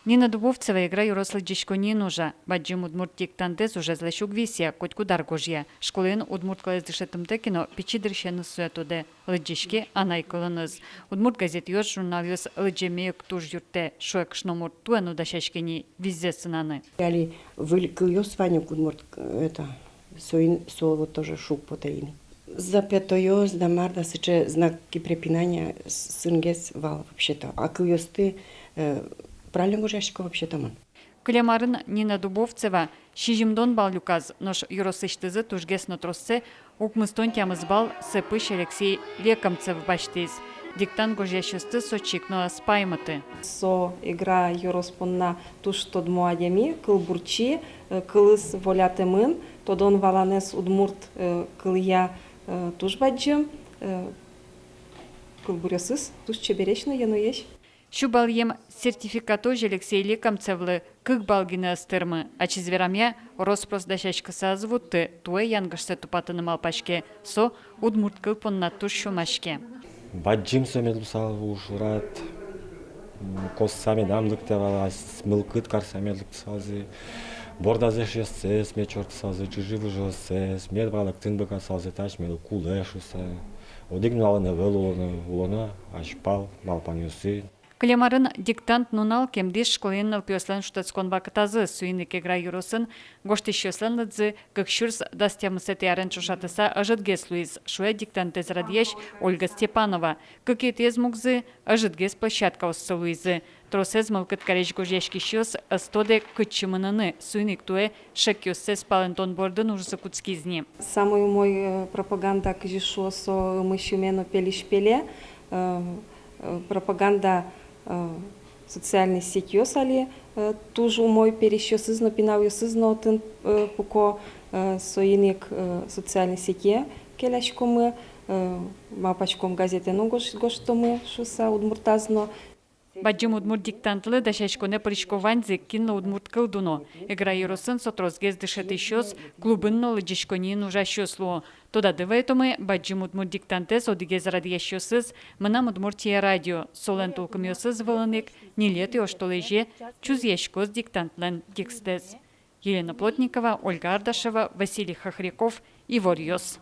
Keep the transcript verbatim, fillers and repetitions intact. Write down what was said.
Нина Дубовцева Эгра ёрос лыдӟиськонниын ужа. Бадӟым удмурт диктантэз ужезлэсь уг висъя, котькуд ар гожъя. Школаын удмурт кылэз дышетымтэ ке но, пичи дырысеныз сое тодэ. Лыдӟиське анай кылыныз. Удмурт газетъёс, журналъёс лыдӟеме ик туж юрттэ, шуэ кышномурт. Туэ но дасяське ни визьзэ сынаны. Али выль кылъёс вань ук удмурт, это, соин, со вот тоже шуг потэ ини. Запятойёс да мар да, сыӵе знаки препинания с-, сынгес вал вообще-то. А кылъёсты, э, правильно гожъясько вообще-то мон. Кылем арын Нина Дубовцева сизьымдон балл люказ, нош ёросысьтызы тужгес но троссэ, укмыстон тямыс балл, сыӵе пыӵ Алексей Лекомцев басьтӥз. Диктант гожъясьёсты со чик но ӧз паймыты. Со Эгра ёрос понна туж тодмо адями, кылбурчи, э, кылыз волятэмын, тодон-валанэз удмурт, э, кылъя, э, туж бадӟым, э, кылбуръёсыз туж чебересь но йӧноесь. Сю баллъем сертификатозь Алексей Лекомцевлы кык балл гинэ ӧз тырмы. Ачиз верамъя, рос-прос дасяськыса ӧз вутты, туэ янгышсэ тупатыны малпаське, со удмурт кыл понна туж сюлмаське. Бадӟым со мед луысал ужрад, м, косса медам лыктэ вал, ас-, мылкыд карса мед лыктысалзы, бордаз эшъёссэс мед ӵортысалзы, чыжы-выжыоссэс, мед валэктыны быгатысалзы, таӵе мед кулэ шуыса. Одӥг нуналын ӧвӧл улоно, улоно азьпал малпанъёсын. Кылем арын диктант нунал кемдӥз школаын нылпиослэн шутэтскон вакытазы. Соин ик Эгра ёросын гожтӥсьёслэн лыдзы кык сюрс дас тямысэтӥ арен ӵошатыса ӧжытгес луиз, шуэ диктантэз радъясь Ольга Степанова. Кыкетӥез мугзы — ӧжытгес площадкаоссы луизы. Тросэз мылкыд карись гожъяськисьёс ӧз тодэ, кытчы мыныны, соин ик туэ шекъёссэс палэнтон бордын ужзы кутскиз ни. Самой умой, э, пропаганда, кызьы шуо, со ымысь-ыме но пельысь-пеле, э, э, пропаганда, э, социальной сетьёс али, э, туж умой пересьёсыз но, пиналъёсыз но отын, э, пуко, э, соин ик, э, социальной сетье келяськомы, э, малпаськом, газетэ но гож-, гожтомы шуыса, удмуртаз но. Бадӟым удмурт диктантлы дасяськонэ пырисько ваньзы, кинлы удмурт кыл дуно. Эгра ёросын со тросгес дышетӥсьёс клубын но лыдӟиськонниын ужасьёс луо. Тодады вайытомы, бадӟым удмурт диктантэз одӥгез радъясьёсыз — «Мынам Удмуртие» радио. Солэн тулкымъёсыз вылын ик ньылетӥ оштолэзе чузъяськоз диктантлэн текстэз. Елена Плотникова, Ольга Ардашева, Василий Хохряков, «Иворъёс».